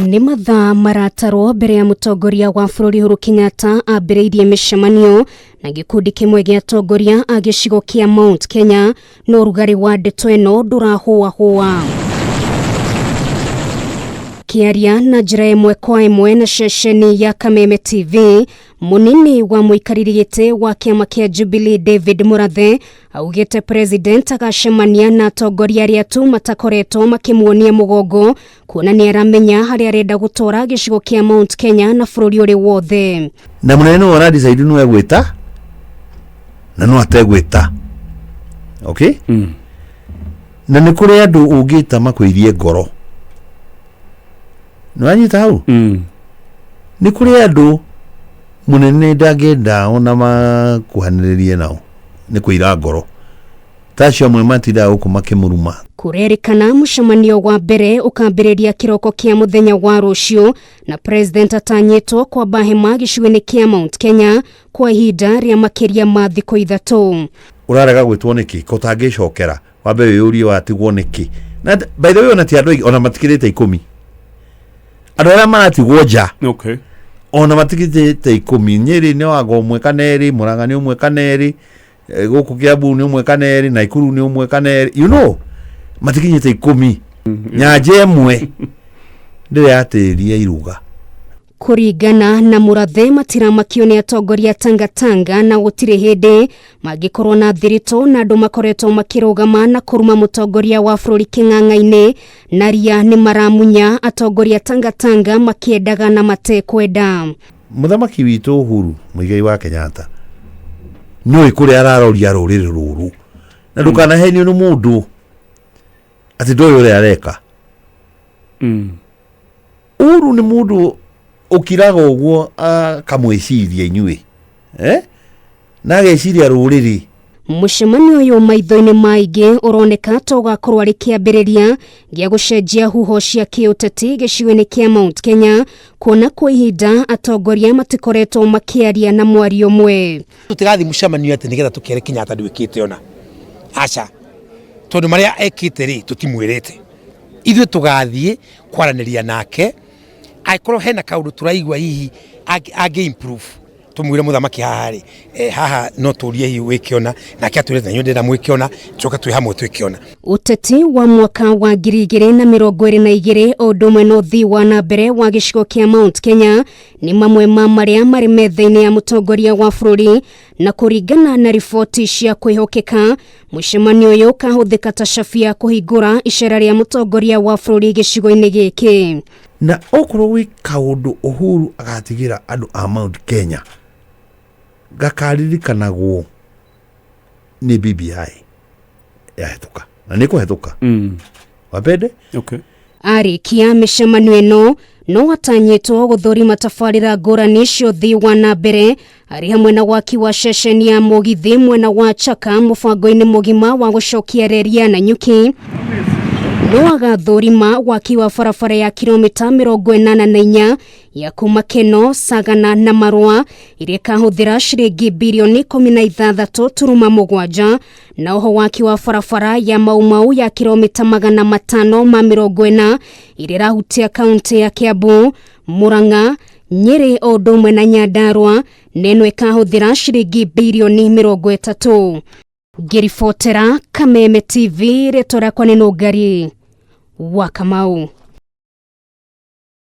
Nĩ mathaa maratarwo mbere ya mũtongoria wa bũrũri Uhuru Kenyatta ambĩrĩirie mĩcemanio na gĩkundi kĩmwe gĩa atongoria a gĩcigo kĩa Mount Kenya, no ũrugarĩ wa ndeto ĩno ndũrahũahũa. Kĩaria na njĩra ĩmwe kwa ĩmwe na ceceni ya Kameme TV, mũnini wa mũikarĩri gĩtĩ wa kĩama kĩa Jubilee David Murathe augĩte president agacemania na atongoria arĩa tu matakoretwo makĩmuonia mũgongo, kuona nĩ aramenya harĩa arenda gũtwara gĩcigo kĩa Mount Kenya na bũrũri ũrĩ wothe. Na mũnene nĩwe ũradecide nũ egwĩta na no ategwĩta, okay? Na nĩ kũrĩ andũ ũngĩta makwĩirie ngoro, nĩ wanyita hau? Nĩ kũrĩ andũ mũnene ndangĩenda ona makuhanĩrĩrie nao nĩ kũira ngoro, ta acio amwe matindaga gũkũ makĩmũruma. Kũrerĩkana mũcemanio wa mbere ũkambĩrĩria kĩroko kĩa mũthenya wa rũciũ, na president atanyĩtwo kwamba hema gĩcigo-inĩ kĩa Mount Kenya kwa ihinda rĩa makĩria ma thikũ 3. Ũrarega gwĩtwo nĩkĩ ko ũtangĩcokera wambe wĩyũrie watigwo nĩkĩ? Na by the way, ona ti andũ aingĩ, ona matikĩrĩte 10 andũ arĩa maratigwo nja. Ona matikĩrĩte 10. Nyĩrĩ nĩ wanga ũmwe kana erĩ, Mũrang'a nĩ ũmwe kana erĩ, gũkũ Kiambu nĩ ũmwe kana erĩ, Naikuru nĩ ũmwe kana erĩ, matikinyĩte 10. Nyanja ĩmwe ndĩrĩ yatĩria iruga. Kũringana na Murathe, matiramakio nĩ atongoria Tangatanga na gũtirĩ hĩndĩ mangĩkorwo na thiritũ na andũ makoretwo makĩrũgama na kũruma mũtongoria wa bũrũri kĩng'ang'a-inĩ, na ria nĩ maramunya atongoria Tangatanga makĩendaga na matekwenda. Mũthamaki witũ Uhuru Muigai wa Kenyatta nĩũĩ kũrĩa araroria rũrĩrĩ rũrũ, na ndũkanahenio nĩ mũndũ atĩ ndoĩ ũrĩa areka. Uhuru nĩ mũndũ ũkiraga ũguo akamwĩciria inyuĩ, eh? Na ageciria rũrĩrĩ. Mũcemanio ũyũ maitho-inĩ ma aingĩ ũroneka ta ũgakorwo arĩ kĩambĩrĩria gĩa gũcenjia huho cia kĩũteti gĩcigo-inĩ kĩa Mount Kenya, kuona kwa ihinda atongoria matikoretwo makĩaria na mwario ũmwe. Tũtirathiĩ mũcemanio atĩ nĩgetha tũkere Kenyatta ndwĩkĩte ona aca, tondũ marĩa ekĩte rĩ tũtimwĩrĩte. Ithuĩ tũgathiĩ kwaranĩria nake, angĩkorwo hena kaũndũ tũraigua hihi angĩ improve, tũmwĩre mũthamaki haha rĩ, haha no tũrie hihi wĩke ũna, nake atwĩre na inyuĩ ndĩrenda mwĩke ũna, tũcoke twĩ hamwe twĩke ũna. Ũteti wa mwaka wa 2022 o ũndũ ũmwe na ũthii wa na mbere wa gĩcigo kĩa Mount Kenya nĩ mamwe ma marĩa marĩ metha-inĩ ya mũtongoria wa bũrũri, na kũringana na riboti cia kwĩhokeka, mũcemanio ũyũ ũkahũthĩka ta cabi ya kũhingũra icera rĩa mũtongoria wa bũrũri gĩcigo-inĩ gĩkĩ. Na okorwo gwĩ kaũndũ Uhuru agatigĩra andũ a Mount Kenya gakaririkanagwo nĩ BBI yahĩtũka, na nĩ kũhetũka wapende. Arĩkia mĩcemanio ĩno no atanyĩtwo gũthũrima tabarĩra ngũrani cia ũthii wa na mbere, arĩ hamwe na waki wa ceceni ya mũgithi mwena wa Chaka mũbango-inĩ mũgima wa gũcokia reri ya Nanyuki. No agathũrima waki wa barabara ya kilomita 84 ya kuma Keno, Sagana na Marũa ĩrĩa ĩkahũthĩra ciringi birioni 16.7, na oho waki wa barabara ya Mau Mau ya kilomita 540 ĩrĩa ĩrahutia kaunti ya Kiambu, Murang'a, Nyĩrĩ o ũndũ ũmwe na Nyandarua, na ĩno ĩkahũthĩra ciringi birioni 30. Ngĩribotera Kameme TV, rĩtwa rĩakwa nĩ Nũngari wa Kamau.